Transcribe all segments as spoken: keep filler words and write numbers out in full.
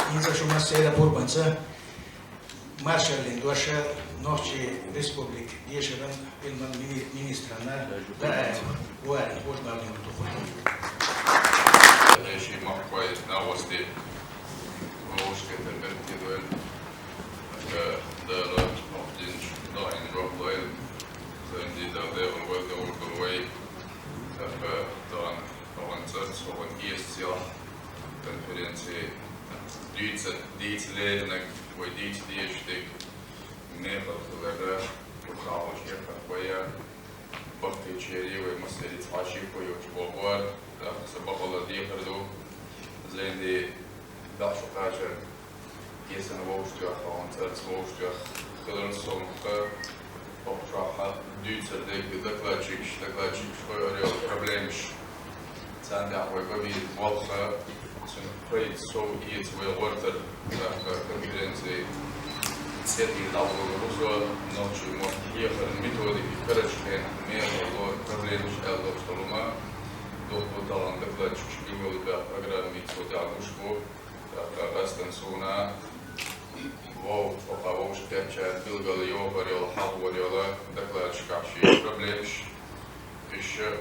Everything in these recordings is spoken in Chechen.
ХӀинца шу массеран пурбанца маршаллин дош Нохчийн Республикан дешаран, Ӏилман мини-, министрана Даимов Варина хьожа баллин тухур. Эши махкой на гости. Вовшки пермерки дуэль. Дала нохчинч даин рохлой. Зайди да дэгун вай да урдун вай. Тахан, тахан цац, тахан иесцел конференции дийца, дийца леринаг, вай дийца дийшдиг. Мехал хилара, курхаваш яхар вая. Бахтечери вай мастериц аши поёч вовар. Тахан са бахала дехар ду. Зайди да шукача. Кесан вовшах, он цац вовшах, хилар сомха, охшаха, дюйцар дег докладчикаш, докладчикаш хой орел проблемаш. Цан да хой баби болха, цун хой сов иец вай гортар, да конференции. Цети давло русо, ночи мот ехар методики, короче, мер лор проблемаш элдош толума. Доху талан докладчикаш бимол да программи цо да гушку. Къастан суна вов, оха вовш кеча билгал йохар йола, хавор йола докладчикаш проблемаш. Иша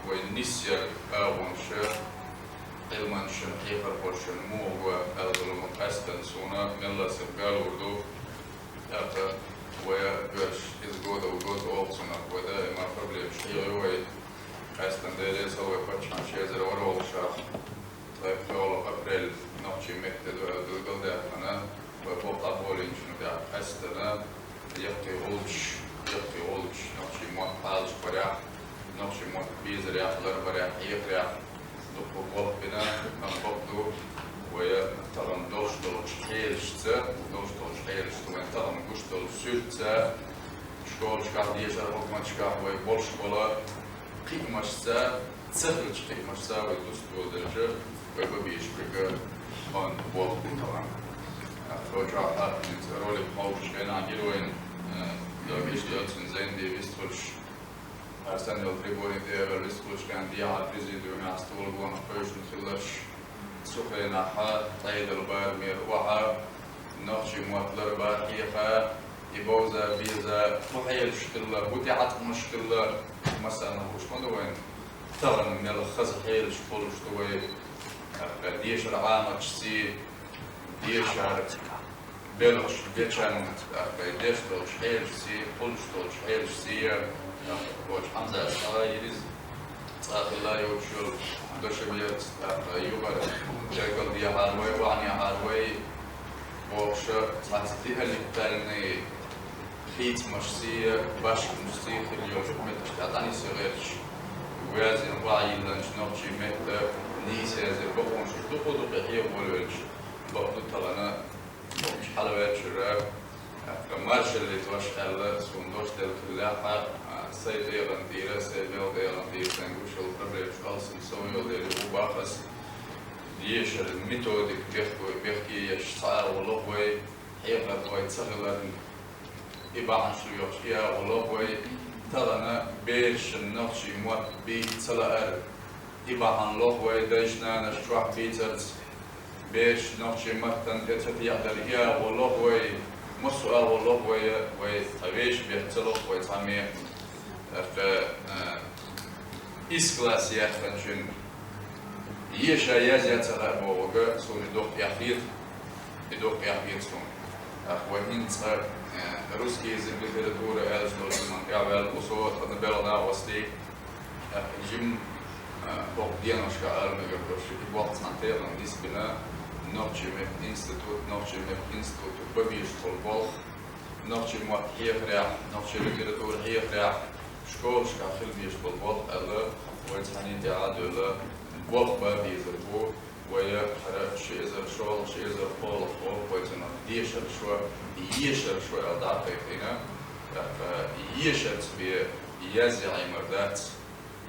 вай нисер агъунша, Ӏилманшин, хихар хоршин мугъа алгъалума къастан суна мелласир галурду. Ата вая гаш из года в год олсуна, вада има проблемаш. Ио вай къастан дересал вай пачхан шезер вар олшах. Тхай пхиолу апрель нохчий меттаду эл билгалдаьккхина, вай бокъа болинчуна бяхьа къаьстина, яккхий гӀулч, яккхий гӀулч, нохчий мотт хьалча баряхь, нохчий мотт безаряхь, ларбаряхь, хьехаряхь, дукха болх бина, амма бакъду, вая тахана долуш долчу хьелашца, долуш долчу хьелашца, вайн тахана гуш долчу суьртца, школашкахь, дешара хӀукматашкахь вай болуш бола, кхиамашца, ца хилча кхиамашца вай дусталла делча, вай бабийша куьга хан болх бу тахана. Цо чохь хӀинца ролик хьовсуш хенахь гира вайна, э, догиш йоцун зайна де вистхуьлуш, хьарсан йолу трибуни тӀера вистхуьлуш кан дехьа президиумехь стула гонах кхойшина хилларш, цу хенахь ткъе дала барамера охьа, нохчий мотт ларба хьеха, и бовза, беза, хӀун хьелаш хилла, хӀун тӀеӀаткъамаш хилла, массарна хууш ма ду вайн. Тахана мел хаза хьелаш хуьлуш ду вай, тӀаккха дешара Ӏаматашций, дешара белхаш бечарна, тӀаккха деш долчу хьелашций, хуьлуш долчу хьелашций, тӀаккха кхочу Хьамзас а йириза. Цкъа хилла йолчу дашам яц, тӀаккха юкъара дегал дехьара вай, вахьнехьара вай, бохуша, цхьацца диалектальный хийцамашций, башхамашций хила йолчу метташ тӀе дӀанисъе гӀерташ, вязина вахьа йилланчу нохчий метта нийса язйина бакъонаш дукха-дукха хьехаволавелча, бакъду тахана. Хьалаваьллачуьра, тӀаккха маршаллин дош аьлла, суна дош делла хиллехь а, сайн дегӀан тӀера, сайн мел дегӀан тӀера сайн гуш йолу проблемаш алсам сов йолу дела ву бахас. Дешара методика бехке, бехке еш цхьа а агӀо лоху вай, хьехар вай ца хиларна, и бахьанаш ю йохуш и агӀо лоху вай, тахана берашна нохчий мотт бийца ца лаар, и бахьана лоху вай дайша-нанаш чохь бийцарца. Бераш нохчий маттана тӀе ца тӀехьдар, и агӀо лоху вай, массо а агӀо лоху вай, вай цхьа вешан бехк ца лоху вай цхьа механа. ТӀаккха, а, исс класс яьккхинчун еша язъян ца хаьа бохург, суна и доккха эхь хета, и доккха эхь хета суна. ТӀаккха вай хӀинца, а, русский язык, литература аьлча долчу хӀуманна тӀаьхьаваьлла ву со, тхан белхан накъостий. ТӀаккха жим, а, хӀокху деношкахь ала мегар долуш, и болх цхьана тайпана нисбина, нохчий меттан институт, нохчий меттан институт бан безаш болу болх, нохчий мотт хьехарехь, нохчий литература хьехарехь, школашкахь хила безаш болу болх аьлла, вай цхьаьний тӀаьхьа а девлла, болх бан безар бу. Вай хӀара ши эзар шолгӀа, ши эзар кхоалгӀа боху вай цунах дешар шо, ешар шо аьлла дӀа а кхайкхийна. ТӀаккха ешарца бен язъян Ӏемар дац,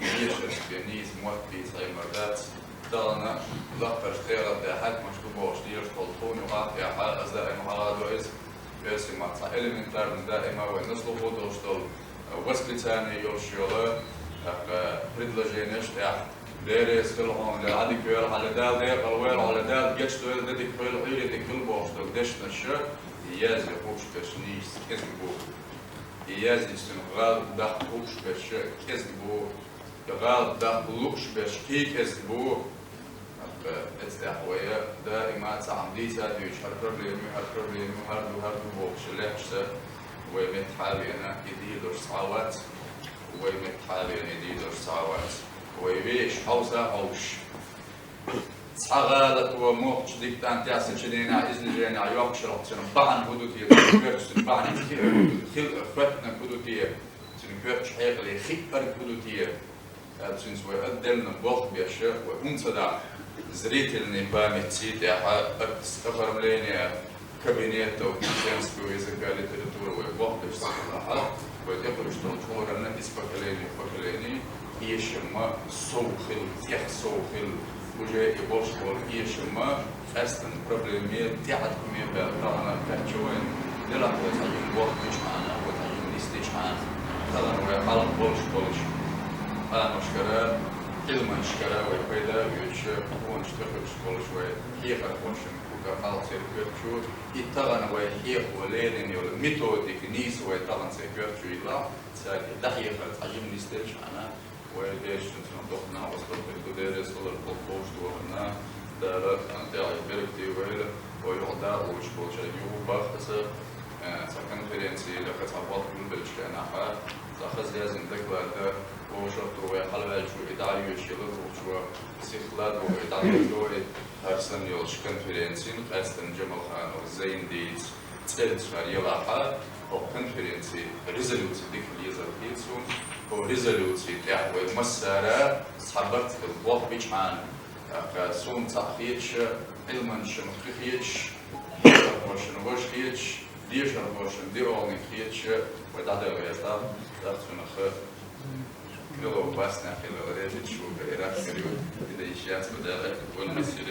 ешарца бен нийса мотт бийца Ӏемар дац. Тахана лакхарчу тӀегӀан тӀе хьаькамаш ду бохуш лелаш болу тхуна юкъахь а тӀехьа, аса даима хьаладо иза. Оьрсийн маттахь элементарно даима вай наслухо долуш долу восклицание йолуш йолу, тӀаккха предложенеш тӀехь Леррес хила хьуна, ле, Ӏадика йойла хьо, ле, Дала декъала войла хьо, ле, Дала гечдойла, де дика хойла, Ӏуйре дика хила бохуш долу дешнаш, и язъе хууш берш нийса кӀезиг бу. И язъе цуьнан гӀалат даккха хууш берш кӀезиг бу. И гӀалат даккха лууш берш кхин кӀезиг бу. ТӀаккха эцу тӀехь вай даима цхьаъ дийца дуьйцуш, хӀара проблема ю, хӀара проблема ю, хӀара ду, хӀара ду бохуш лехьаш ца, вай меттахь а веана, и дийр долуш цхьа а вац, вай меттахь а веана, и дийр долуш цхьа а вац. Вай вешан хьовса а хьовсуш, цхьа гӀалат ву мохкачу диктантехь, сочиненехь, изложенехь йоккхуш хилча, цуьнан бахьана хӀун ду те, цуьнан коьртачу, цуьнан бахьана хи-, хи-, хоьттинарг хӀун ду те, цуьнан коьртачу хьекъале хиънарг хӀун ду те, аьлла, цуьнца вай отдельно болх беш, вай хӀунда ца дахь, зрительный памятьций тӀехь, оформление кабинетов чеченского языка, литературы вай болх беш ца хилахь, вай тӀекхуьуш долчу хӀоранна из поколение, поколение эшамма сов хила, тӀех сов хила, уже и болуш болу эшамма къаьсттина проблемаме, тӀаьхьа хӀуме баьлла тахана кхаьчча вайна, делахь вай цхьа йина болх бичхьана, вай цхьа йина нисдичхьана, тахана вай хьалха болуш болуш къаношкара, Ӏилманашкара вай пайда а оьцуш, къонаш тӀекхуьуш болуш вай хьехархошна куьйга хьалха церан коьртачу, и тахана вай хьехо лерина йолу методика нийса вай тахана церан коьртачу йиллахь, цаьрга дӀахьехар цхьа йина нисделчхьана, вай дешначунна доккха накъосталла хир ду, Делера салар кху кхочушдохарна, Дала тӀехь беркате вайла, вай юкъа дакъалуш болчаьрга юха баххаза, э, цхьа конференци, лаьхьа цхьа болх гулбеллачу хенахь, цхьа хаза яздина доклад а, вовшах а ду вай хьалаваьллачо и дӀа а йоьшуш, ялархочо сихлад ву вай дӀадоьду вай хӀара санна йолчу конференцин, къаьсттина Джамалханов Зайндица цӀерца хӀара елахь, хӀокху конференцин резолюци дика лезар хета суна, хӀокху резолюци тӀехь вай массара а цхьа барт хила болх бичхьана, тӀаккха суна цхьаъ хеташ, Ӏилманчашна кхин хеташ, хьехархошна важа хеташ, дешархошна диъолниг хеташ, вай дӀадала веза, тӀаккха цунах Крылов Баснех хилла реза шу, и рахсар ю, и да йиш яц, ма дала, вон массе